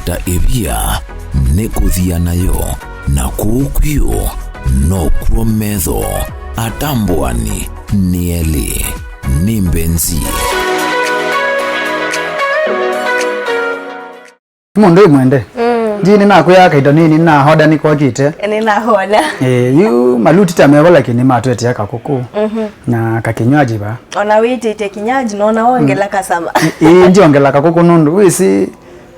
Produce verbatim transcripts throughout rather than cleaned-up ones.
Ta ĩvia nĩ kũthia nayo, na kũu kwĩũ nokw'o metho atambũani nĩ elĩ. Nĩ mbenzi. Mũndũ ĩ mwende. Mm. Ndi nĩnakwĩa kaita nini, nĩnahoda nĩkwakĩte. Nĩnahoda. Eh, yu maluti ta mevo, lakini matwetea kakũkũ. Mhm. Na kakinywaji va. Ona wĩtĩte kinywaji, nona wongela kasama. Ĩ, ĩ, ndiongela kakũkũ nũndũ wĩsĩ,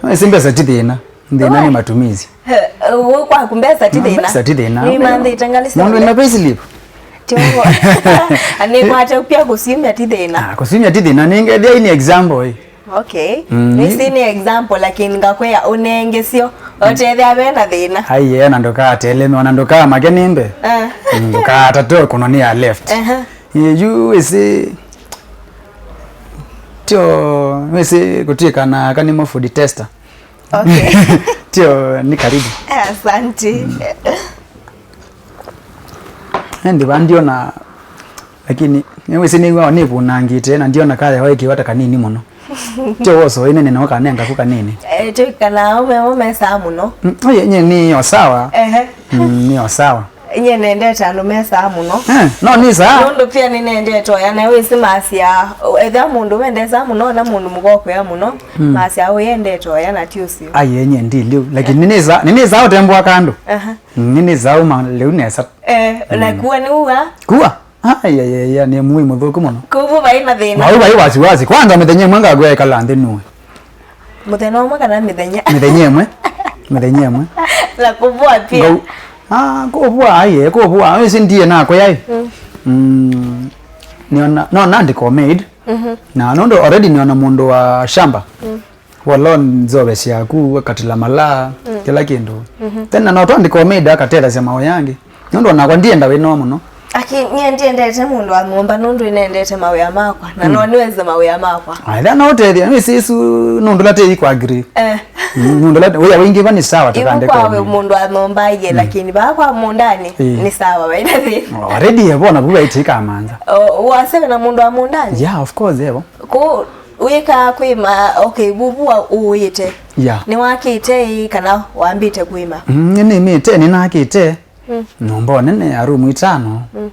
wĩsĩ mbesa ti thĩna. Thĩna nĩ matumizi. He, ũ, kwaku mbesa ti thĩna. Mbesa ti thĩna. Nĩmanthĩte ngalĩ sya mũndũ ena payslip. Tiogo. Anĩkwate pia kũsimya ti thĩna. Ah, kũsimya ti thĩna. Ningethia ini example, eh. Okay. Mm. Nĩsĩ nĩ example, lakini ngakwĩa ũnenge syo. Otethea ve na thĩna. Aiye, na ndũkateleme, ona ndũkamake nĩmbe. Ah. Mm, ndũkatate kũno nĩ ya left. Aha. Ĩ, yu ĩsĩ, tio, ĩsĩ kũtuĩka na aka nĩmo food tester. Okay. Tio, ni karibu. Asante. Endi va ndiona, lakini nĩwĩsĩ nĩw'aa nĩvunangĩte, na ndiona kaya waĩkĩwa ta kanini mũno. Tio woso ĩnene na ũkanenga ku kanini. Eh, twĩkana aume mo mesaa mũno. Mm, oye, nye nĩ o sawa. Ehe. Mm, nĩ o sawa. Nye nendete andũ mesaa mũno. Eh, no nĩ saa. Nũndũ pia nĩnendete oya, na wĩsĩ masya, ethĩa mũndũ wendesaa mũno, na mũndũ mũka ũkwĩa mũno, mm, masya ũyendete oya na ti ũsio. Ai, enye ndi liu, lakini nĩ saa, nĩ saa ũtembwa kando. Aha. Mm, nĩ saa uma liu nesa. Eh, na, mm, kua nĩ ua? Kua? Ai, ai, ai, ai, nĩ mũi mũthũku mũno. Kuvu vai mathĩna. Vau vai wasiwasi. Kwanza mĩthenya ĩmwe ngagwĩa ĩkala nthĩ nue. Mũthenya ũmwe kana mĩthenya? Mĩthenya ĩmwe. Mĩthenya ĩmwe. Na kũvua pia. Ngau-, ah, kũvua, aye, kũvua. Wĩsĩ ndiye nakũya ĩ. Mm. Mm, nĩona, no nandĩko maid. Mhm. Na nũndũ already nĩona mũndũ wa shamba. Mm. Walo nzove syaku, akatila malaa, mm, kĩla kĩndũ. Mhm. Then na no twandĩko maid akatethasya mawĩa angĩ. Nũndũ onakwa ndienda wĩnoo mũno. Aki, nyie ndiendete mũndũ wa nyũmba nũndũ nĩnendete mawĩa makwa, na, mm, no nĩweze mawĩa makwa. Aitha no ũtethia, nĩwĩsĩ isu nũndũ la tei kwa agree. Eh. Mm, nũndũ la wĩa wĩingĩva nĩ sawa. Ivu tũkandĩka kwa we ũmwe. Mũndũ wa nyũmba ye, mm, lakini vaa kwa mũndani, eh, nĩ sawa, vaina thĩna. Already evo na vuva ĩtĩkamanza. O, waseve na mũndũ wa mũndani? Yeah, of course, evo. Ku, wĩka kwĩma, okay, vuvu wa ũĩte. Yeah. Nĩwakĩte ĩ kana wambĩte kwĩma? Mm, nĩnĩmĩte, nĩnakĩte. Mm. Nyũmba nene ya rumu itano. Mm.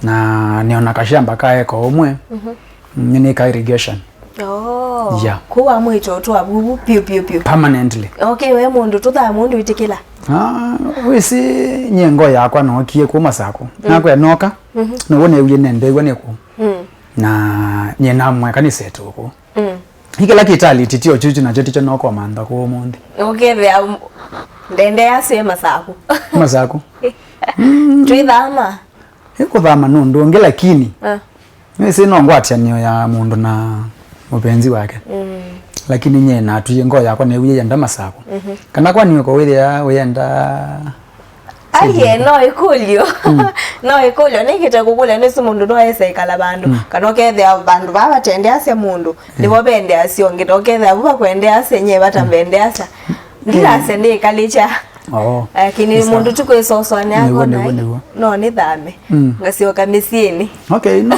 Na nĩona kashamba ka eka ũmwe. Mhm. Mm, nĩ ka irrigation. Oh. Yeah. Kũu wamwĩte ũtũa vuvu piũ, piũ, piũ. Permanently. Okay, we mũndũ tũthaa mũndũ ĩtĩkĩla. Ah, wĩsĩ nye ngo yakwa nookie kuma Saku. Mm. Nakwĩa noka. Mhm. Nĩw'o newie nendew'a nĩku. Mm. Na nye namweka nĩ setu ũkũ. Mm. Ikĩla kĩtaliti tio chuchu nakyo tikyo nokomantha kũũ ũmũnthĩ. Ũkethĩa ndendea sye Masaku. Masaku. Mm. Twĩthama. Ĩkũthama nũndũ ũngĩ, lakini, ah, nĩsĩ no ngwatĩanĩo ya mũndũ na mũvenzi wake. Mm. Lakini nye natwie ngoo yakwa newie yenda Masaku. Mhm. Kana kwani ũko wĩthĩa wĩenda Aiye, no ĩkũlyo. Mm. No ĩkũlyo, nĩkĩte kũkũlya nĩsĩ mũndũ no ese ĩkala vandũ. Mm. Kana ũkethĩa vandũ vaa vatendeasya mũndũ, mm, nĩvo vendeasya ũngĩ. Na ũkethĩa vu vakwendeasya, nye vata, mm, vendeasya. Ndinasya nĩkalĩkya. Oh. Lakini mũndũ tu kwĩsoswanĩa. Nĩw'o, nĩw'o, nĩw'o. No nĩthame. Mm. Ngasyoka mĩsyĩnĩ. Okay, no.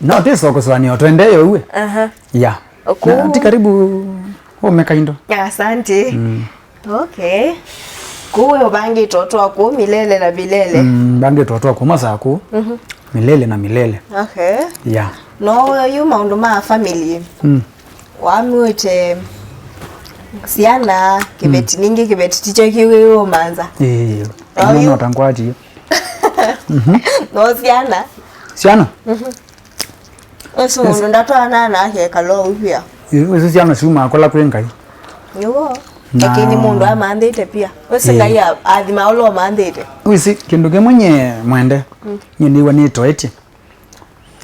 No, tĩsokũswanĩa, twendee ũu. Aha. Yeah. Kũu. Na ti karibu ume kaindo. Asante. Mm. Okay. Kũu we ũvangĩte ũtũa kũu milele na vilele? Mm, mbangĩte ũtũa kũu Masaku. Mhm. Milele na milele. Okay. Yeah. No yu maũndũ ma family. Mm. Wamwĩte syana, kĩveti, mm, ningĩ kĩveti tikyo kĩwĩ ũmanza. Ĩĩ. Oyu. No tangwatie. Mhm. No syana. Syana? Mhm. Ũsu mũndũ ndatwaanaa nake ekala ũu pia. Ĩ, ũsu syana syumaa kũla kwĩ Ngai. Nĩw'o. Na lakini mũndũ amanthĩte pia. Ũsu, ĩ, Ngai a-, athima ũla ũmanthĩte. Wĩsĩ, kĩndũ kĩmwe nye mwende, mm, nye nĩw'a nĩtoetye.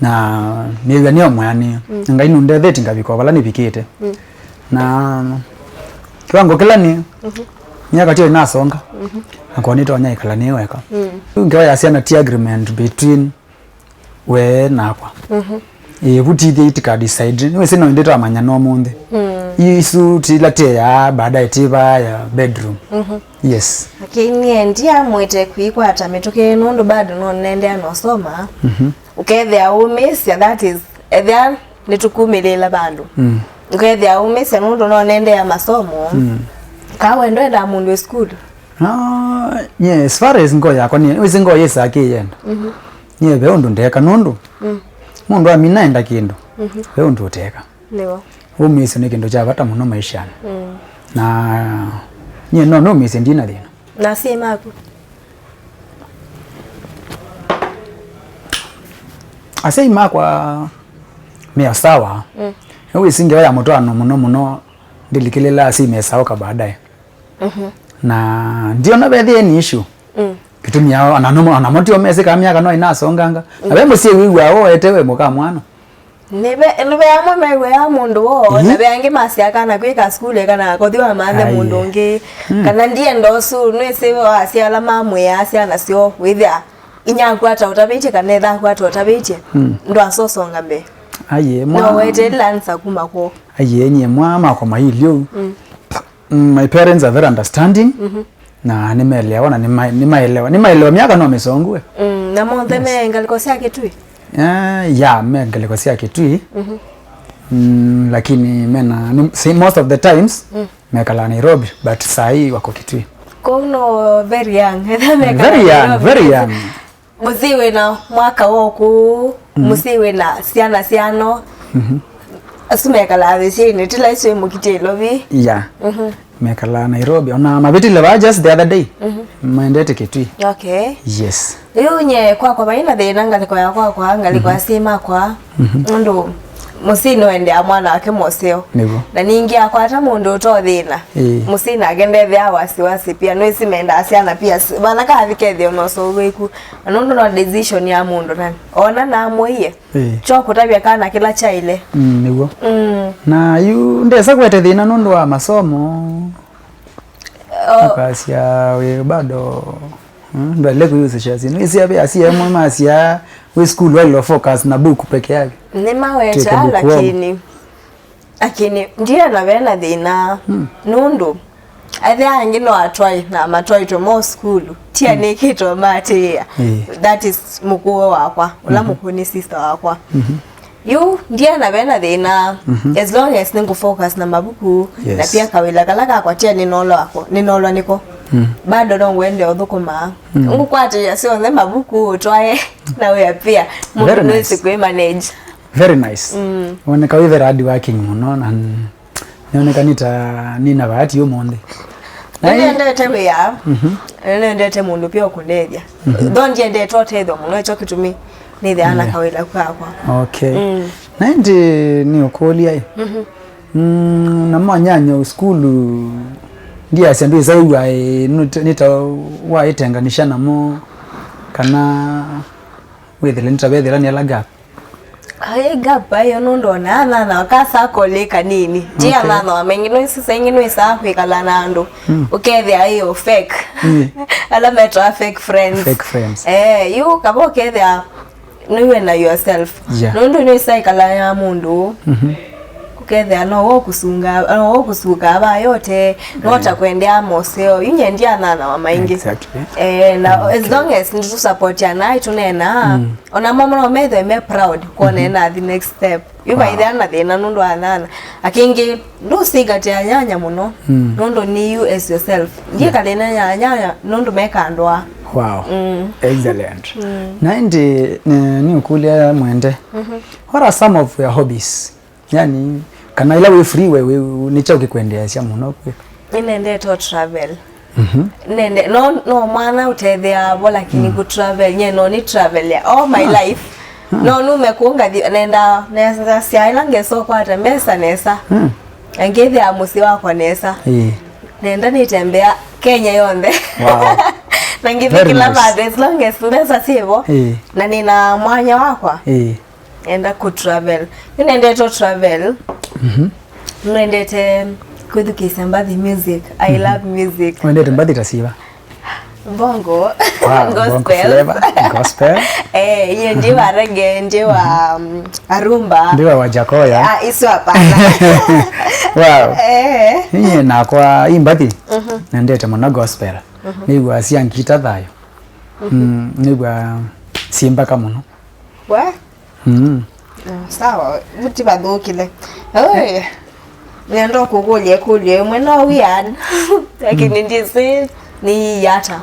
Na nĩw'a nĩo mweanĩe. Mm. Ngai nũndethetye ngavika o vala nĩvikĩte. Mm. Na kĩwango kĩla nĩ, mhm, myaka tyo inasonga. Mhm. Nakwa nĩtonya ĩkala nĩ weka. Mm. Ngewa ya syana ti agreement between we nakwa. Mhm. Ĩĩ, vutithye itika decide. Nĩwĩsĩ no ĩndĩ twamanya no mũnthĩ. Mm. Isu tila tĩyaa baadaye tiva ya bedroom. Mhm. Yes. Lakini endia mwĩte kwĩkwata mĩtũkĩ nũndũ bado no nendea nosoma. Mhm. Ũkethĩa ũmĩsya, that is, ethĩa nĩtũkumĩlĩĩla vandũ. Mm. Ũkethĩa ũmĩsya nũndũ no nendea masomo. Mm. Kaa wendo endaa mũndũ e sukulu? Ah, yeah, as far as ngoo yakwa, nĩ, wĩsĩ ngoo yĩsaa kĩyenda. Mhm. Nyie ve ũndũ ndeka nũndũ. Mm. Mũndũ amina enda kĩndũ. Mhm. Ve ũndũ ũteka. Nĩw'o. Ũmĩĩsyo nĩ kĩndũ kya vata mũno maishanĩ. Mm. Na nyie no nũmĩĩsye ndina thĩna. Na asyai maku? Asyai makwa me sawa. Mm. Nĩwĩsĩ ngewa ya mũtwaano mũno mũno ndilikĩlĩla asyai me sawa ka baadaye. Mhm. Na ndiona vethĩe nĩ issue. Mm. Kĩtumi yao, ona namo, onamo tio mesĩ kana myaka no inasonganga. Na ve mũsyai wĩw'aa woete we mũka mwana. Nĩve, nĩve amwe mew'aa mũndũ woo, ĩĩ, na ve angĩ masyaa kana kwĩka sukulu kana kothi wa maathe, aye, mũndũ ũngĩ. Mm. Kana ndienda ũsu, nĩsĩ asyai ala mamwĩaa syana syoo, wĩthĩa inya akwata ũtavĩtye kana etha akwata ũtavĩtye, mm, ndwasosonga mbee. Aye, mwa- no weteela ansa kuma kwoo. Aye, nyie mwa makwa mailye ũu. Mm. Mm, my parents are very understanding. Mhm. Na nĩmelewa na nĩma-, nĩmaelewa. Nĩmaelewa myaka no mĩsongue. Mm, na monthe, yes, me ngalĩko sya Kĩtui? Ah, ya, me ngalĩko sya Kĩtui. Mhm. Mm, lakini mena, ni, si, most of the times, mm, mekalaa Nairobi, but saa hii wako Kĩtui. Kũu no very young. Very young, very young. Mũsyai wĩna mwaka wa ũkũũ, mm, mũsyai wĩna syana syano. Mhm. Asu mekalaa vĩsyĩnĩ, tila isu imũkitie Ilovi. Yeah. Mhm. Mekalaa Nairobi. Ona mavĩtile vaa just the other day. Mhm. Maendete Kĩtui. Okay. Yes. Yu nye kwakwa vaina thĩna ngalĩko ya kwakwa, ngalĩko, mhm, ya syai makwa. Mhm. Nũndũ mũsyai nũendeaa mwana wake moseo. Nĩw'o. Na ningĩ akwata mũndũ ũtothĩna. Ĩĩ. Mũsyai nake ndethĩaa wasiwasi pia. Nĩwĩsĩ mendaa syana pia. S-, vala kathi kethĩo na ũseũvĩku. Na nũndũ no decision ya mũndũ na ona namũie. Ĩĩ. Kyo kũtavya kana kĩla kyaĩle. Mm, nĩw'o. Mm. Na yu ndesa kwete thĩna nũndũ wa masomo. Oh. Akasya wĩ bado, mm, ndwaĩle kũyusisha simu. Isi avi asie amwe masya wĩ school waĩle focus na book peke yake. Nĩmawetaa, take a book home. Lakini, lakini ndiona vena thĩna. Mm. Nũndũ athea angĩ no atwai na matwaitwe mo sukulu, ti, mm, anĩkĩtwe maatĩĩa. Ĩĩ. That is mũkũwe wakwa, ũla, mhm, mũkũũ nĩ sister wakwa. Mhm. Yu ndiana vena thĩna, mhm, as long as nĩngũfocus na mavuku, yes, na pia kawĩla kala kakwa tia nĩnolwa ako, nĩnolwa nĩko. Mm. Bado no ngwende ũthũkũma. Mm. Ngũkwatĩĩa syonthe mavuku ũtwae na wĩa pia. Mũndũ, very nice, nĩwĩsĩ kwĩ manage. Very nice. Mm. Woneka wĩ very hardworking mũno na n-, nĩoneka nĩ ta nĩ na bahati ũmũnthĩ. Na ĩ- nĩnendete wĩa. Mhm. Nĩnendete mũndũ pia ũkũndethya. Mhm. Though ndiendete ũtethyo mũno, ekyo kĩtumi nĩthĩaa na, yeah, kawĩla kakwa. Okay. Mm. Na ĩndĩ nĩ ũkũlya ĩ. Mhm. Mm, na mwanyanya sukulu ndiasya ndwĩsaĩw'a ĩ, nũte-, nĩ ta waĩtenganisha namo kana wĩthĩle nĩ ta vethĩla nĩ ala gap? Ai, gap ayo nũndũ ona anana ka circle ĩ kanini. Ti, okay, anana wa maingĩ, nũĩsĩ saa ingĩ nũĩsaa kwĩkala na andũ. Mm. Ũkethĩa ĩ o fake. Mm. Ala metawa fake friends. Fake friends. Eh, yu kava ũkethĩa nĩwe na yourself. Yeah. Nũndũ nĩsaĩkala ya mũndũ. Mhm. Ũkethĩa no we ũkũsunga, no we ũkũsuka ava yote, no ta, yeah, kwendea moseo. Yu nye ndianana wa maingĩ. Exactly. Eh, na, okay, as long as nĩtũsupportiana, tũneena, mm, ona mama no methwe me proud kuona, mhm, nathi next step. Yu, wow, vaithea na thĩna nũndũ wa nyanya. Akĩngĩ, ndũsingatĩa nyanya mũno, mm, nũndũ nĩ you as yourself. Yeah. Ndiĩkale na nyanya nũndũ mekandwa. Wow. Mm. Excellent. Mm. Na ĩndĩ, nĩ, nĩ ũkũlya Mwende. Mhm. What are some of your hobbies? Yani, kana ila wĩ free we, we, nĩ kyaũ kĩkwendeesya mũno kwĩka? Nĩnendete o travel. Mhm. Nende, no, no mwana ũtethea vo, lakini, mm, ku travel, nye no nĩ travel ya all my, ah, life. Ah. No nume kũu ngathi, nenda, nenda sya ĩla ngesa ũkwata mbesa nesa. Mm. Na ngĩthĩa mũsyĩ wakwa nesa. Ĩĩ. Nenda nĩtembea Kenya yonthe. Wow. Na ngĩthi, very nice, kĩla vandũ, as long as mbesa syĩvo. Ĩĩ. Na nĩna mwanya wakwa. Ĩĩ. Enda ku travel. Nĩnendete travel. Mhm. Nĩnendete kwĩthukĩĩsya mbathi music. I, mhm, love music. Wendete mbathi ta siva? Bongo. Wow, gospel. Bongo flavor, gospel. Eh, iye ndi wa reggae, ndi wa, mm, arumba. Ndi wa Wajakoya. Ah, isu hapana. Wow. Eh. Iye nakwa imbathi. Mhm. Nendete mũno gospel. Mhm. Nĩw'aa sya ngita thayũ. Mhm. Mm, nĩw'aa syĩ mbaka mũno. We? Mm. Mm, sawa, mũti vathũkĩle. Oi. Nĩenda kũkũlya ĩkũlyo ĩmwe, no weird, lakini ndĩsĩ nĩ ata.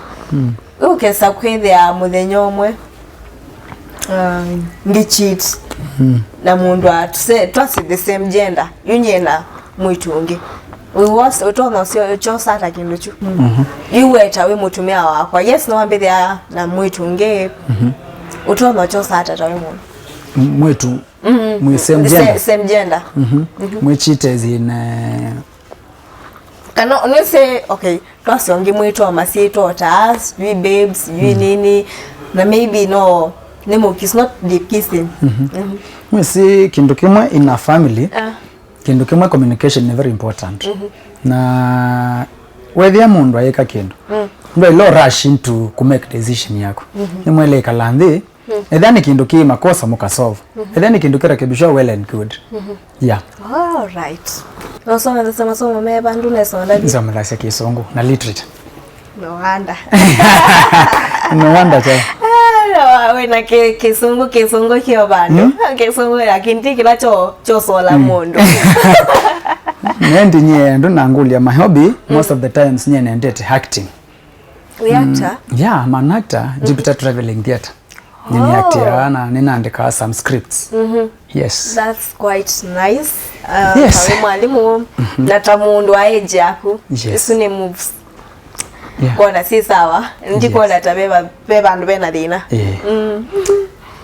Ũkesa kwĩthĩa mũthenya ũmwe, um, ngĩ cheat na mũndũ wa tũse-, twasi the same gender, yu nyie na mwĩtu ũngĩ. Ũtonya ũsyo kyosa ata kĩndũ kyu? Yu weta wĩ mũtumĩa wakwa. Yes, nĩwambĩthĩa na mwĩtu ũngĩ. Ũtonya kyosa ata ta wĩ mũndũ? Mwĩtu. Mwĩ same gender. Same gender. Mwĩ cheat as in, eh, kana nĩsĩ, okay, twasyo ngĩ mwĩtwa masyĩtwa ta sijui babes, sijui nini, na maybe no nĩ mũkiss, not deep kissing. Mwĩsĩ kĩndũ kĩmwe in a family, kĩndũ kĩmwe, communication nĩ very important. Na wethĩa mũndũ ayĩka kĩndũ, ndwaĩle rush into ku make decision yaku. Nĩmwele ĩkala nthĩ, ethĩa nĩ kĩndũ kĩ makosa mũkasolve. Ethĩa nĩ kĩndũ kĩrekebishwa, well and good. Yeah. All right. Nosomethasya masomo me vandũ nesonda? Nsomethasya Kĩsũngũ na literature. No wonder. No wonder cha. Ah, wĩna kĩ-, Kĩsũngũ, Kĩsũngũ kĩo vandũ. Kĩsũngũ lakini ti kĩla kyo, kyosola mũndũ. Nendi nyie andũ na ngũlya my hobby, most of the times nyie nendete acting. Wĩ actor? Yeah, I'm an actor. Jupiter Traveling Theatre. Nĩnĩactiaa na nĩnaandĩkaa some scripts. Yes. That's quite nice. Uh, yes. Kawe mwalimu, na ta mũndũ wa age yaku, yes, isu nĩ moves. Yeah. Kona si sawa. Ndikwona ta ve va-, ve vandũ vena thĩna. Yeah.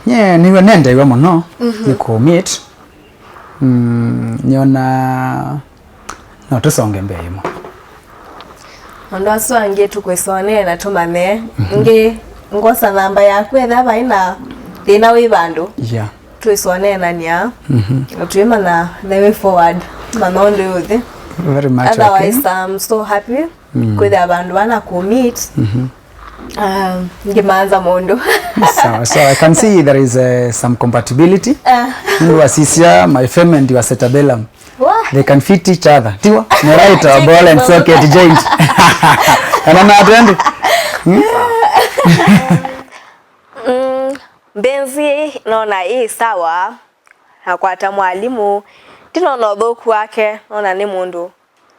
Yeah, nĩwe nendeiwe mũno nĩ kũmit. Mm, nyona no tũsonge mbee ĩmwe. Andũ asu angĩ tũkwĩsonea na tũmanye. Ngĩ ngosa namba yaku etha vai na thĩna wĩ vandũ. Yeah. Twĩsoneenania. Na twĩmanya the way forward. Manya ũndũ ũthi. Very much. Otherwise, okay. I'm so happy kwĩthĩa vandũ vana kũmit. Um, ngimanza mũndũ. So, so I can see there is, uh, some compatibility. Nĩndĩ wasisya my fame and your cerebellum. They can fit each other. Tiwa? Nĩ right, uh, ball and socket joint. Kana na atwendi? Mm, mbenzi nona ĩ sawa. Nakwata mwalimu. Ndinona ũthũku wake. Nona nĩ mũndũ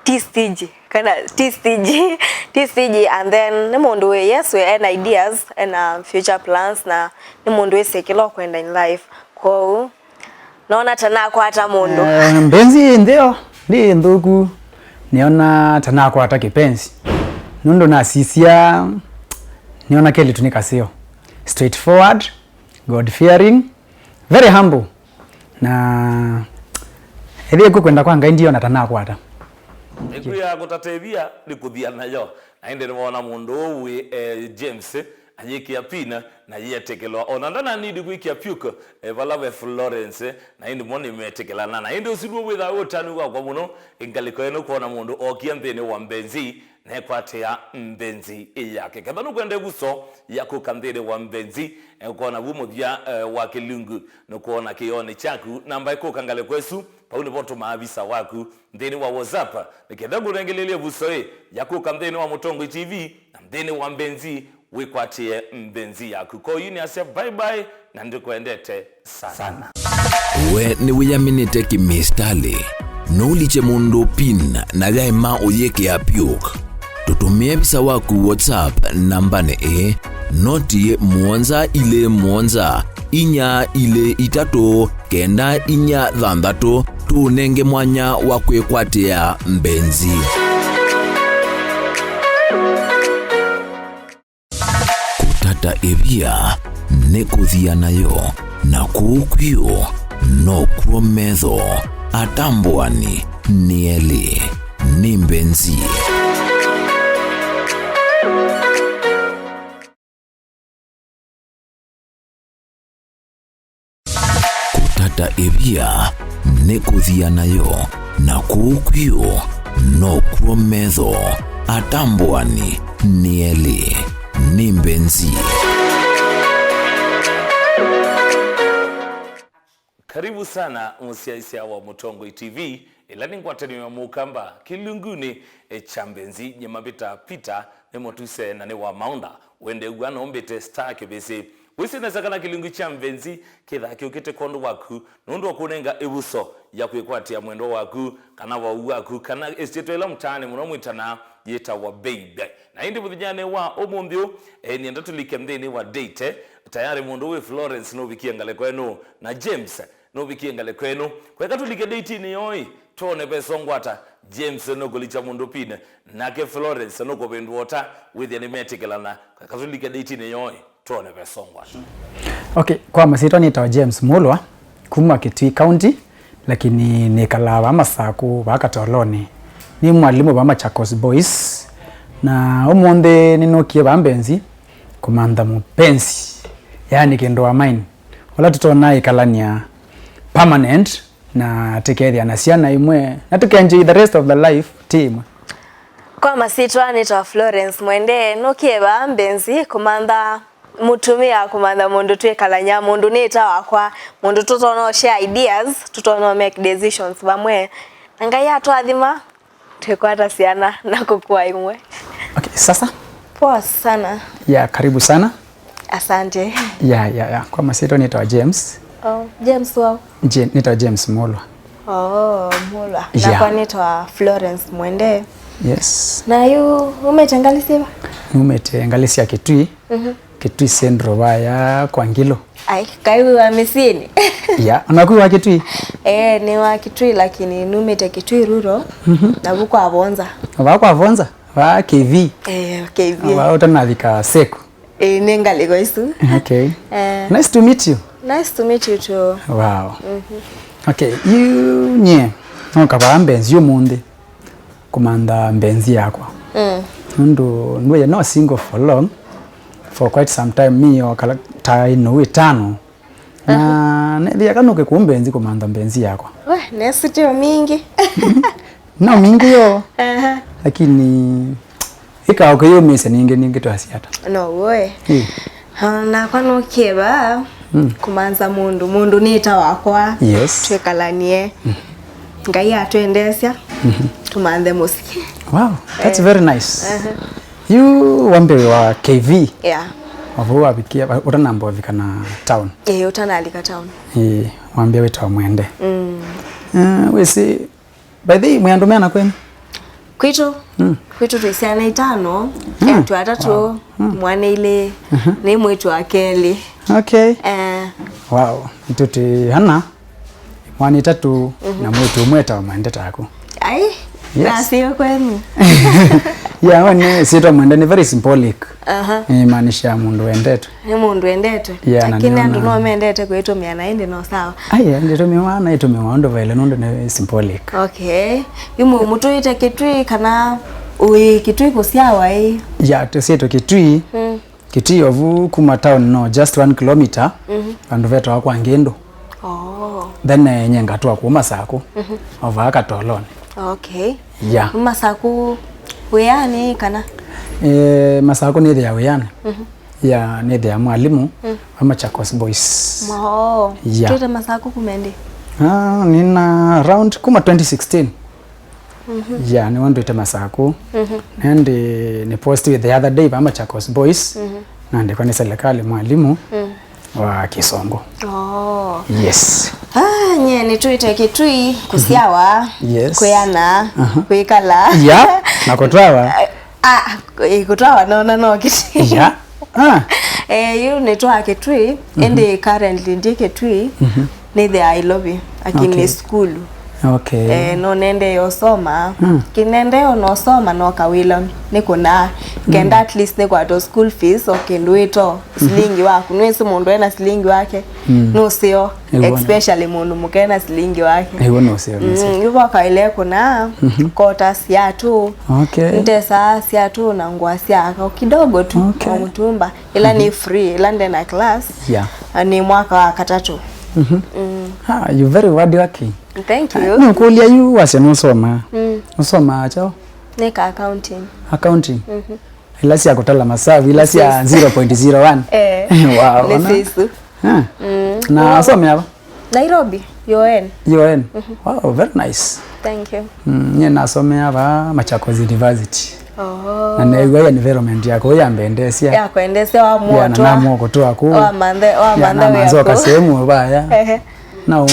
ti stingy, kana ti stingy, ti stingy, and then nĩ mũndũ wĩ, yes, wĩ ena ideas, ena future plans, na nĩ mũndũ wĩsĩ kĩla ũkwenda in life. Kwoou nona ta nakwata mũndũ. Eh, mbenzi ĩ ntheo, ndĩ nthũku, nĩona ta nakwata kĩpenzi. Nũndũ nasisya, nĩona kelĩtu nĩ kaseo. Straightforward, God fearing, very humble. Na ethĩwa kwĩ kwenda kwa Ngai ndiona ta nakwata. Ĩkwĩa kũtatethya nĩ kũthia nayo. Na ĩndĩ nĩwona mũndũ ũũ wĩ, eh, James, ayĩkĩa pin na yĩetĩkĩlwa. Ona ndana need kwĩkĩa puke, eh, vala ve Florence, na ĩndĩ mo nĩmetĩkĩlana. Na ĩndĩ ũsu nĩw'o wĩthaa wĩ ũtanu wakwa mũno, ngalĩko ĩno kwona mũndũ okie nthĩnĩ wa mbenzi, nekwatĩa mbenzi yake. Ketha nũkwenda ĩvuso ya kũka nthĩnĩ wa mbenzi, eh, ũkona vu mũthya, eh, wa kĩlungu, nũkwona kĩonĩ kyaku, namba ĩkũka ngalĩko ĩsu, vau nĩvo tũmaa visa waku nthĩnĩ wa WhatsApp, nĩ ketha ngũnengelelye ĩvuso ĩ ya kũka nthĩnĩ wa Mũtongoi T V na nthĩnĩ wa mbenzi, wĩkwatĩe mbenzi yaku. Kwoou nĩasya bye bye na ndĩkwendete sana. We nĩwĩyaminĩte kĩmĩsitalĩ? No ũlikye mũndũ pin na yaema ũyĩkĩa puke? Tũtũmĩe visa waku WhatsApp nambanĩ ĩĩ, noti mũonza ilĩ mũonza, inya ilĩ itatũ, kenda inya thanthatũ, tũũnenge mwanya wa kwĩkwatĩa mbenzi. Kũtata ĩvia nĩ kũthia nayo, na kũu kwio nokw'o metho atambũani nĩ elĩ, nĩ mbenzi. Kũtata ĩvia nĩ kũthia nayo, na kũu kwio nokw'o metho atambũani nĩ elĩ, nĩ mbenzi. Karibu sana mũsyaĩĩsya wa Mũtongoi T V, ĩla nĩ ngwatanĩo ya Mũkamba kĩlungunĩ, e, kya mbenzi. Nyie mambĩta Peter, nĩ mũtuse na nĩ wa maũnda. Wende w'a no mbĩte star kĩvĩsĩ Wĩsĩ nesa kana kĩlungu kya mbenzi kĩthaa kĩũkĩte kwondũ waku, nũndũ wa kũnenga ĩvuso ya kwĩkwatĩa mwendwa waku, kana vau waku, kana ĩsyĩtwa ĩla mũtaanĩ mũno mwĩtanaa yĩtawa baby. Na ĩndĩ mũthenyanĩ wa ũmũnthĩ ũũ, eh, nĩenda tũlike nthĩnĩ wa date. Tayarĩ mũndũ wĩ Florence nũvikie ngalĩko ĩno, na James nũvikie ngalĩko ĩno. Kweka tũlike date-inĩ yoo ĩ, twone vesongwata. James nũkũlikya mũndũ pine, nake Florence nũkũvĩndũa ũta, wĩthĩa nĩmetĩkĩlana. Kweka tũlike date-inĩ yoo ĩ, twone vesongwata. Okay, kwa masyĩtwa nĩtawa James Mulwa, kuma Kitui County, lakini nĩkalaa vaa Masakũ, vaa Katolonĩ. Nĩ mwalimũ vaa Machakos Boys, na ũmũnthĩ nĩnũkie vaa mbenzi kũmantha mũpenzi, yaani kĩndũ wa mine, ũla tũtonya ĩkalany'a permanent, na tũkethĩa na syana imwe, na tũkenjoy the rest of the life ti imwe. Kwa masyĩtwa nĩtawa Florence Mwende, nũkie vaa mbenzi kũmantha mũtumĩa, kũmantha mũndũ twĩkalany'a, mũndũ nĩ ĩta wakwa, mũndũ tũtonya share ideas, tũtonya make decisions vamwe. Na Ngai atwathima, twĩkwata syana na kũkua imwe. Okay, sasa? Poa sana. Ya, karibu sana. Asante. Ya, ya, ya. Kwa masyĩtwa nĩtawa James. Oh, James wao? Je, nĩtawa James Mulwa. Oh, Mulwa. Yeah. Nakwa nĩtawa Florence Mwende. Yes. Na yu umĩte ngalĩ syĩva? Numĩte ngalĩ sya Kitui. Mhm. Kitui Central vaya kwa Ngilu. Ai, kai wĩ wa mĩsyĩnĩ? Ya, onaku wa Kitui? Eh, nĩ wa Kitui, lakini numĩte Kitui rural. Mhm. Na vu kwa Vonza. Vaa kwa Vonza? Vaa K V? Eh, K V. Vaa ũtanavika Seku? Eh, nĩ ngalĩko isu. Okay. Eh. Nice to meet you. Nice to meet you too. Wow. Mhm. Okay, yu nyie noka vaa mbenzi ũmũnthĩ kũmantha mbenzi yakwa. Mm. Nũndũ ndwĩe no single for long, for quite some time, me o kala ta ĩnũũ ĩtano. Na nethĩa kanũke kũ mbenzi kũmantha mbenzi yakwa. We, nesitio mingi. No mingi yo. Aha. Lakini ĩkaoke yũmĩse ningĩ ningĩ twasiata. No woe. Ĩ. Ah, nakwa nũkie vaa, mm, kũmantha mũndũ, mũndũ nĩ ĩta wakwa. Yes. Twĩkalanie. Mm. Ngai atwendeesya, mhm, tũmanthe mũsyĩ. Wow, that's, eh, very nice. Aha. Yu wambĩwe wa K V? Yeah. Wavũ wavikia, wa-, ũtanamba ũvika na town? Ĩĩ, ũtanalika town. Ĩĩ, wambĩa wĩtawa Mwende. Mm. Eh, wĩsĩ, by the way, mwĩ andũ meana kwenyu? Kwitũ? Mm. Kwitũ twĩ syana itano, mm, eĩtu atatũ, wow, mm, mwana ilĩ, mhm, nĩ mwĩĩtu wa kelĩ. Okay. Eh. Wow, itũ twĩ ana. Mwana itatũ, mhm, na mwĩĩtu ũmwe etawa Mwende taku. Ai, yes, nasio kwenu. Yeah, one syĩtwa Mwende nĩ very symbolic. Aha. Ĩmaanisha mũndũ wendetwe. Nĩ mũndũ wendetwe. Yeah, na lakini nĩona andũ no mendete kwĩtũmĩa na ĩndĩ no sawa. Ai, ndĩtũmĩwa na ĩtũmĩwa ũndũ vaĩle nũndũ nĩ symbolic. Okay. Yu mũtũĩte Kitui kana wĩ Kitui kũsyawa ĩ? Yeah, tũsyĩtwe Kitui. Mm. Kitui ovu kuma town no just one kilometer, mhm, vandũ vetawa kwa Ngĩndũ. Oh. Then, eh, nye ngatũa kũu Masakũ, mhm, ovaa Katolonĩ. Okay. Yeah. Masakũ wĩanĩ kana? Eh, Masakũ nĩthĩa wĩanĩ. Mhm. Yeah, nĩthĩa mwalimũ, mm, wa Machakos Boys. Oh. Yeah. Twĩte Masakũ kuma ĩndĩ? Ah, nina around kuma twenty sixteen. Mhm. Yeah, nĩw'o ndwĩte Masakũ. Mhm. Nĩndĩ nĩ postiwe the other day va Machakos Boys. Mhm. Naandĩkwa nĩ serikali mwalimu, mm, wa Kĩsũngũ. Oh. Yes. Ah, nye nĩtwĩte Kitui, kũsyawa, yes, kwĩana, aha, kwĩkala. Yeah, na kũtwawa. Ah, ĩ, kũtwawa nona no Kitui. Yeah. Ah. Eh, yu nĩtwa Kitui, mhm, ĩndĩ currently ndi Kitui, mhm, nĩthĩa Nairobi, lakini, okay, nĩ sukulu. Okay. Eh, no nendee ũsoma. Mm. Kinendee ona ũsoma no kawĩla nĩ kũna. Mm. Kenda at least nĩkwatwa school fees o kĩndũ ĩto, mhm, silingi waku. Nĩwĩsĩ mũndũ ena silingi wake, mm, nũseo, ĩw'o nĩ, especially mũndũ mũka ena silingi wake. Ĩw'o nũseo, nũseo. Mm, yu vo kawĩla kũna, mhm, kota siatũ. Okay. Ndesaa siatũ na ngũa sya aka kidogo tu, okay, o mũtumba. Ĩla nĩ, mhm, free, ĩla ndena class. Yeah. Na nĩ mwaka wa katatũ. Mhm. Mm. Ah, you very hardworking. Thank you. Ah, nũkũlya yu wasya nũsoma. Mm. Ũsomaa kyaũ? Nĩka accounting. Accounting? Mhm. Ila sya kũtala masavu, ila sya zero point zero one. Eh. Wow, nĩ ona? Sisu. Ah. Mm. Na wasomea va? Nairobi, U O N. U O N. Mhm. Wow, very nice. Thank you. Mm, nye nasomea va Machakos University. Oh. Na neew'a environment ya kũu yambendeesya. Ya kwendeesya wa ya na muoto. Namũa kũtũa kũu. Wa manthe, wa ya manthe wĩa namanza kũu. Kasehemu vaya. Ehe. Na wa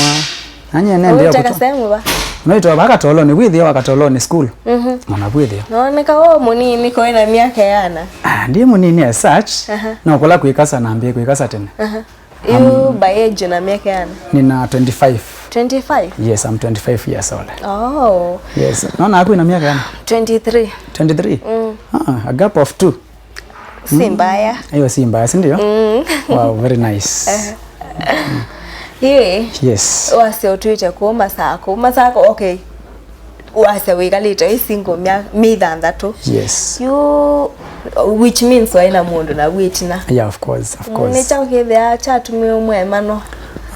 nanye nende wĩta kũtũ kasehemu va? Naitwa va Katoloni, wĩthĩa wa Katoloni school. Mhm. Ona wĩthĩa. Noneka wo mũnini kũĩ na myaka yana. Ah, ndiye mũnini as such. Aha. No kũla kwĩkasa na mbie kwĩkasa tene. Aha. You by age na myaka yana? Nina twenty-five. Twenty-five? Yes, I'm twenty-five years old. Oh. Yes. Naona haku ina miaka yana? Twenty-three. Twenty-three? Mm. Ah, a gap of two. Si mbaya. Hiyo si mbaya, si ndio? Mm. Wow, very nice. Eh. Hiyo. Yes. Wase ũtwĩte kũ Masako. Masako, okay. Wasya wĩkalĩte wĩ single mya-, myei thanthatũ. Yes. You, which means waĩ na mũndũ na wĩtina. Yeah, of course, of course. Nĩ kyaũ kĩthĩaa kyatumie ũmwe mano?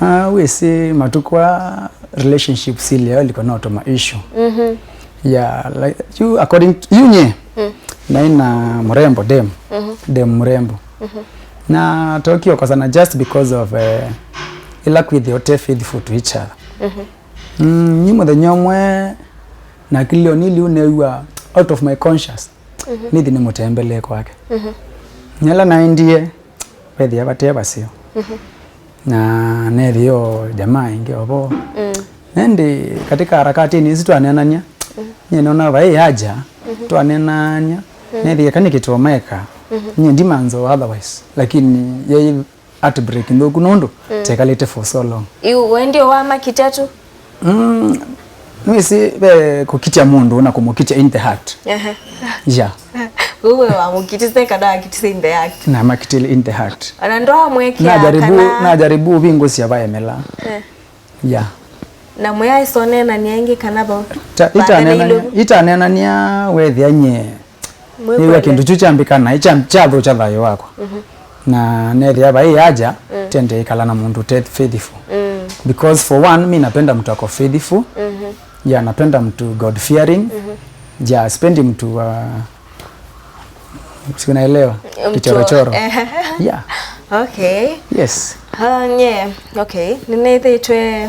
Ah, wĩsĩ matukũ aa relationship sileo liko no tuma issue. Mhm. Yeah, like, you, according to you nye, mm, naĩ na mrembo, dem. Mhm. Dem mrembo. Mhm. Na tokio kosana just because of, eh, ila kwĩthĩa ũte faithful to each other. Mhm. Mm, nĩ mũthenya ũmwe nakilio niliu neew'a out of my conscious. Mhm. Nithi nĩmũtembelee kwake. Mhm. Nĩla naendie, vethĩa vate vaseo. Mhm. Na nethĩo jamaa ĩngĩ ovo. Mm. Nĩndĩ katika harakati nĩ isu twaneenania. Mhm. Nyie nona vai aja, mhm, twaneenania. Mm. Nethĩe kana kĩtũmeka. Mhm. Nyie ndimanzo otherwise. Lakini yai heartbreak nthũku nũndũ, mm, tekalĩte for so long. Yu, we ndio wamakitya tu? Mm, nĩwĩsĩ ve kũkitya mũndũ na kũmũkitya in the heart. Ehe. Yeah. Wewe wamũkitise kana akitise in the heart? Namakitile in the heart. Ona ndwamwekea najaribu, kana najaribu ũvingũsya vaemela. Eh. Yeah. Na mũyaisonena nĩ aingĩ kana vau? Ta-, itanena-, itanenania wethĩa nye. Nĩw'a kĩndũ kyu kyambĩka na kya-, kyathũkya thayũ wakwa. Mhm. Na nethĩa vai aja, mm, tende ikala na mũndũ te faithful. Mm. Because for one, mi napenda mtu ako faithful. Mhm. Yeah, napenda mtu God fearing. Mhm. Yeah, sipendi mtu wa, si unaelewa? Mtu kichorochoro. Yeah. Okay. Yes. Ah, nye, okay. Nĩnĩthĩtwe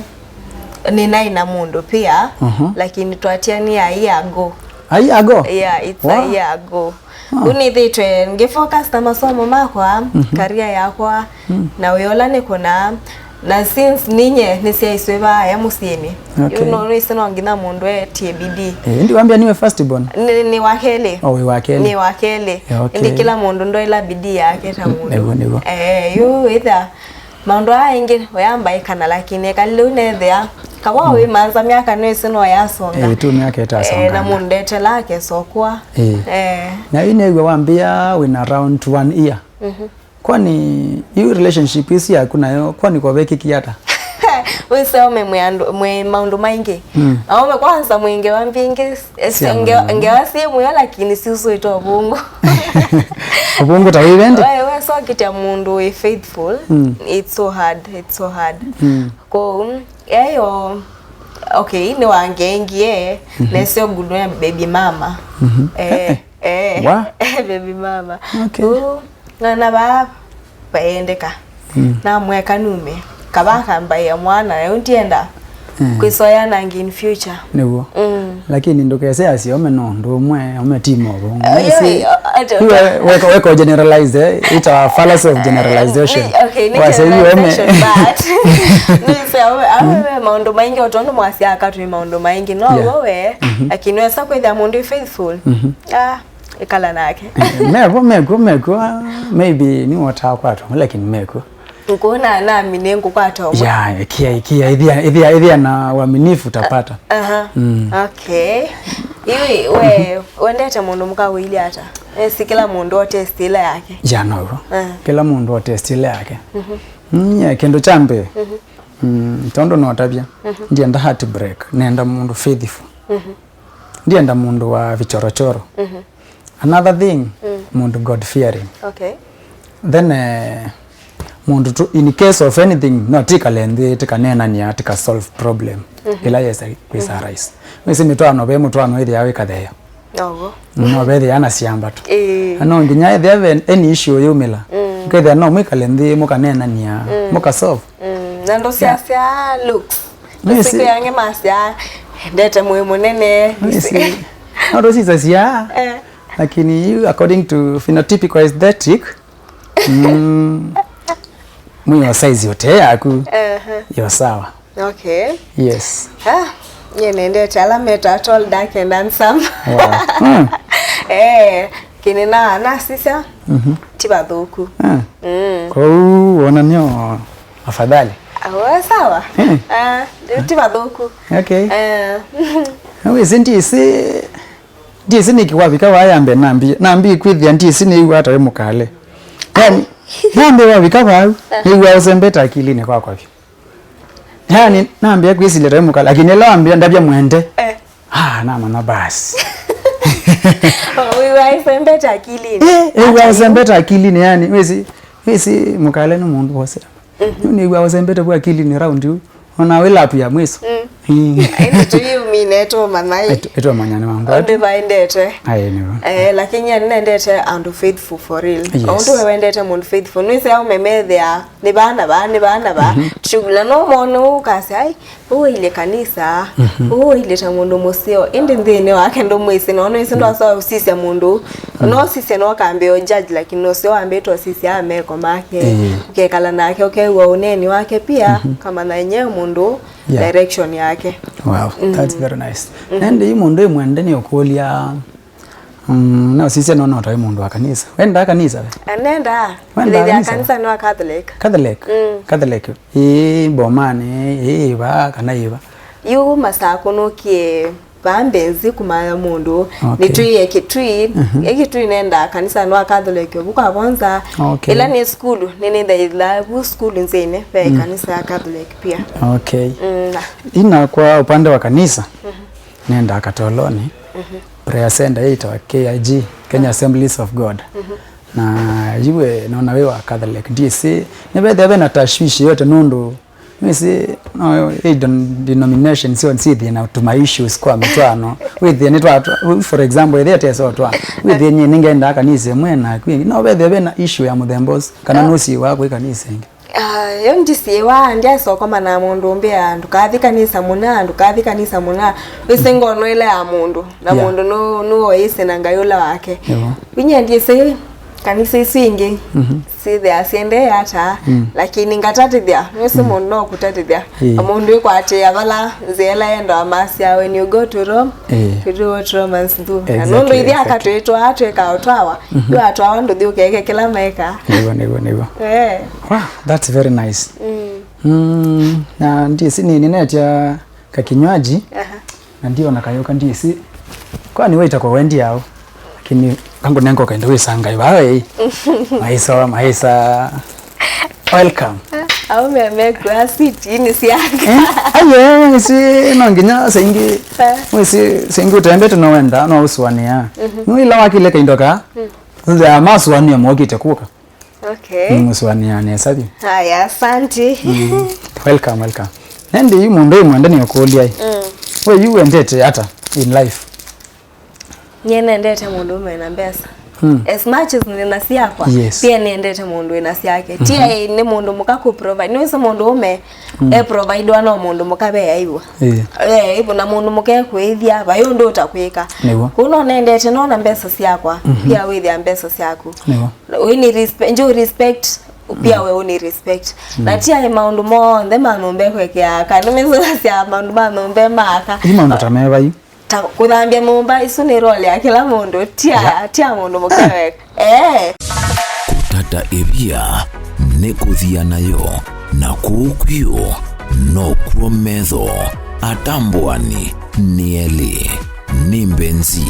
nĩnaĩ na mũndũ pia, mhm, lakini twatiania a year ago. A year ago? Yeah, it's a year ago. Ah. Ũ nĩthĩtwe ngĩfocus na masomo makwa, mhm, career yakwa, mm, na wĩa ũla nĩkũnaa. Na since ninye nĩsyaiswe vaya mũsyĩnĩ. Okay. Yu no, nĩsĩ no nginya mũndũ etie bidii. Eh, ĩndĩ wambĩa nĩwe first born? Nĩ, nĩ wa kelĩ. Oh, wĩ wa kelĩ. Nĩ wa kelĩ. Eh, okay. Ĩndĩ kĩla mũndũ ndoela bidii yake ta mũndũ. Nĩguo, nĩguo. Eh, yu ĩthĩa maũndũ aa aingĩ ũyambaĩkana, lakini eka lĩu nethĩa kava, mm, wĩmanza myaka nĩsĩ no yasonga. Eh, tu myaka ĩtasonga. Eh, na mũndũ ndetela akesokwa. Eh. Eh. Na yu nĩw'a wambĩa wĩna around one year. Mhm. Kwani yu relationship ĩsu yaku nayo, kwani kwavekĩkie ata? Wĩseo me mwĩ andũ, mwĩ maũndũ maingĩ. Mm. Aũme kwanza mwĩ ngewa mbingĩ, eh, sia nge-, mũno. Ngewa syĩ mũyo lakini siusũĩte ũvũngũ. Ũvũngũ ta wĩvendi? We, we sokitya mũndũ wĩ faithful, mm, it's so hard, it's so hard. Mm. Kwoou, eyo, okay, nĩwangengie, mhm, nesyo ngũnwe baby mama. Mhm. Eh, eh, eh. Wa? Baby mama. Okay. Kwoou, ng'ana vaa vaendeka. Mm. Namweka nume. Kava akambaĩa mwana, na yu ndienda, mm, kwĩsoya nangi in future. Nĩguo. Mm. Lakini ndũkese asya ome no ũndũ ũmwe, ome ti motho. Eh, yo, yo, ati, we, weka, weka generalize, eh? It's a fallacy of generalization. Eh, okay, nĩ generalization, but nĩsĩ awe, awe, mm, maũndũ maingĩ, o tondũ mwasya aka twĩ maũndũ maingĩ, no, yeah, wowe, mhm, lakini wesa kwĩthĩa mũndũ faithful. Mhm. Ah, ĩkala nake. Eh, mevo, mekuo, mekuo, maybe nĩwotaa kwatwa, lakini mekuo. Ngũna nami nĩngũkwata ũmwe. Ya, ĩkĩa, ĩkĩa, ĩthĩa, ĩthĩa, ĩthĩa na uaminifu utapata. Aha. Mm. Okay. Yu, we, wendete mũndũ mũka ũilye ata? Esi kĩla mũndũ o test ĩla yake. Ya, no. Eh. Kĩla mũndũ o test ĩla yake. Mhm. Mm, yeah, kĩndũ kya mbee. Mhm. Mm, tondũ notavya. Mhm. Ndienda heartbreak, nenda mũndũ faithful. Mhm. Ndienda mũndũ wa vichorochoro. Mhm. Another thing, mm, mũndũ God fearing. Okay. Then, eh, mũndũ tu, in case of anything, no tikale nthĩ, tikaneenania, tika solve problem. Mhm. Ĩla yesa kwĩsa, mhm, arise. Wĩsĩ mĩtwaano, ve mũtwaano ĩthĩa wĩ katheeo. Ogo. No vethĩa na syamba tu. Ĩĩ. Na no nginya ethĩa ve any issue yumĩla. Mm. Ũkethĩa no mwĩkale nthĩ, mũkaneenania, mm, mũka solve. Mm. Na ndũsyasya looks. Nĩsĩ. Siku yange masya, ndete mwĩ mũnene. Nĩsĩ. No ndũsisasya. Eh. Lakini you, according to phenotypical aesthetic, mm, mwĩĩ wa size yote yaku, uh-huh, yo sawa. Okay. Yes. Ah, nyie nendete ala meta tall, dark and handsome. Wow. Mm. Eh, kĩnĩ na nasisya, mhm, ti vathũku. Ah. Mm. Kwoou wonanio afadhali. Ah, we sawa. Eh. Ah, ti vathũku. Okay. Eh. Wĩsĩ ndĩsĩ, ndĩsĩ nĩkĩ wavika vaa yambe nambi, nambi kwĩthĩa ndĩsĩ nĩw'a ata wĩ mũkale. Yani, nambe wavika vau, nĩw'a ũsembete akilinĩ kwakwa vyũ. Yani, nambia kwĩsilya ta mũkala, lakini ĩla wambia ndavya mwende. Eh. Ah, namanya basi. Wĩw'a ĩsembete akilinĩ. Eh, wĩw'a ĩsembete akilinĩ, yani, wĩsĩ, wĩsĩ mũkale nĩ mũndũ wose. Mhm. Nĩw'a ũsembete vwa akilinĩ round yu. Ona wĩ lap ya mwiso. Mm. Mm. Ĩndĩ tũyĩumine tũmanya ĩ. Ĩtũ-, ĩtũmanya nĩ mambo. Ũndũ vaendete. Aye, nĩvo. Eh, lakini yani nendete andũ faithful for real. Yes. Ũndũ we wendete mũndũ faithful. Nĩwĩsĩ aũme methĩa nĩ vaa na vaa, nĩ vaa na vaa. Mhm. Shughuli. Na no mone ũkasya, ai, ũũ wailye kanisa, mhm, ũũ wailye ta mũndũ mũseo. Ĩndĩ nthĩnĩ wake ndũmwĩsĩ, na ona ĩsĩ ndwasa ũsisya mũndũ. Mm. No ũsisye no ũkambĩa ũ judge, lakini ũseo wambĩte ũsisya meko make. Eh. Ũkekala nake, ũkew'a ũneeni wake pia, mhm, kamanya enyewe mũndũ, yeah, direction yake. Wow, mm, that's very nice. Mm. Nende yu mũndũ ĩmwende nĩ ũkũlya, mm, no sisya no no tawe mũndũ wa kanisa. Wendaa kanisa we? Anenda. Wendaa kanisa? Kanisa nĩ wa Catholic. Catholic? Mm. Catholic. Ĩĩ, mbomanĩ, ĩĩ, ĩva, kana ĩva? Yu masakũnũkie vaa mbenzi kũmanya mũndũ. Okay. Nĩtwĩe Kitui. Mhm. Ĩ Kitui nendaa kanisa nĩ wa Catholic ũvu kwa vonza. Okay. Ĩla nĩ sukulu, nĩnĩthaithaa vu sukulu nzĩnĩ, ve, mm, kanisa ya Catholic pia. Okay. Mm, na. Ina kwa upande wa kanisa, mhm, nendaa Katoloni, mhm, prayer center ĩtawa K A G, Kenya Assemblies of God. Mhm. Na yu we nona wĩ wa Catholic, ndĩsĩ, nĩvethĩa ve na tashwishi yote nũndũ, wĩsĩ, no, ĩ don-, denomination syo syĩthĩe na tuma issues kwa mĩtwaano. Wĩthĩe nĩ twa, twa, for example, ĩthĩa teso twa. Wĩthĩe nyie nĩngendaa kanisa ĩmwe na kwĩ, no vethĩa ve na issue ya mũthemba ũsu, kana, ah, nũsiĩwaa kwĩ kanisa ĩngĩ. Ah, yo ndisiĩwa, ndyaĩsa ũkomana na mũndũ ũmbĩa, "Ndũkathi kanisa mũna, ndũkathi kanisa mũna." Wĩsĩ ngono ĩla ya mũndũ, na, yeah, mũndũ nũ-, nũũ wĩsĩ na Ngai ũla wake. Nĩvo. Vinya ndĩsĩ kanisa isu ingĩ, mhm, syĩthĩa syendee ata, mm, lakini ngatatĩthya, nĩsĩ, mm, mũndũ no kũtatĩthya. Ĩĩ. Na mũndũ ĩkwatĩĩa vala nzĩa ĩla yendawa masya, "When you go to Rome, ĩĩ, you do what Romans do." Na, exactly, nũndũ ithyĩ aka, exactly, twĩtwaa twĩka ũtwawa, mhm, yu atwawa ndũthi ũkeke kĩla meka. Nĩw'o, nĩw'o, nĩw'o. Eh. Wow, that's very nice. Mm. Mm, na ndĩsĩ nĩ, nĩnetya kakinywaji, aha, na ndiona kayũka ndĩsĩ. Kwani waita kwa wendi yao? Lakini kangu nengo kaenda wĩsangai vawe. Maisa, maisa. Welcome. Au meme kwa sweet ini siaka. Eh? Aye, si no nginya saingi. Eh. Wĩsĩ saingi ũtembete no wenda, no ũsũanĩa. Mhm. No ila wakile kaindo ka. Mm. Ndio masũanĩa mokite kuka. Okay. Nĩmũsũanĩa nesa vyũ. Haya, asante. Mm. Welcome, welcome. Nende yu mũndũ ĩmwende nĩ ũkũlya ĩ. Mm. We yu wendete ata in life? Nyie nendete mũndũ ũme na mbesa. Mm. As much as nĩna syakwa, yes, pia nendete mũndũ ĩna syake. Mm-hmm. Ti ai nĩ mũndũ mũka kũ provide. Nĩwĩsĩ mũndũ ũme, mm, e providewa no mũndũ mũka ve aĩw'a. Yeah. Eh, ĩvo na mũndũ mũka ekwĩthya, vai ũndũ ũtakwĩka. Nĩw'o. Kũu no nendete no na mbesa syakwa, mm-hmm, pia wĩthĩa mbesa syaku. Nĩw'o. Wĩni respe-, njo respect, pia, mm, we ũni respect. Mm. Na ti ai maũndũ monthe ma nyũmba ekwekea aka. Nĩmĩsũasya maũndũ ma nyũmba ma aka. Ĩ maũndũ ta meva yu? Ta kũthambya nyũmba, isu nĩ role ya kĩla mũndũ. Tia, yeah, tia mũndũ mũka weka. Eh. Kũtata ĩvia nĩ kũthia nayo, na kũu kwio nokw'o metho atambũani nĩ elĩ. Nĩ mbenzi.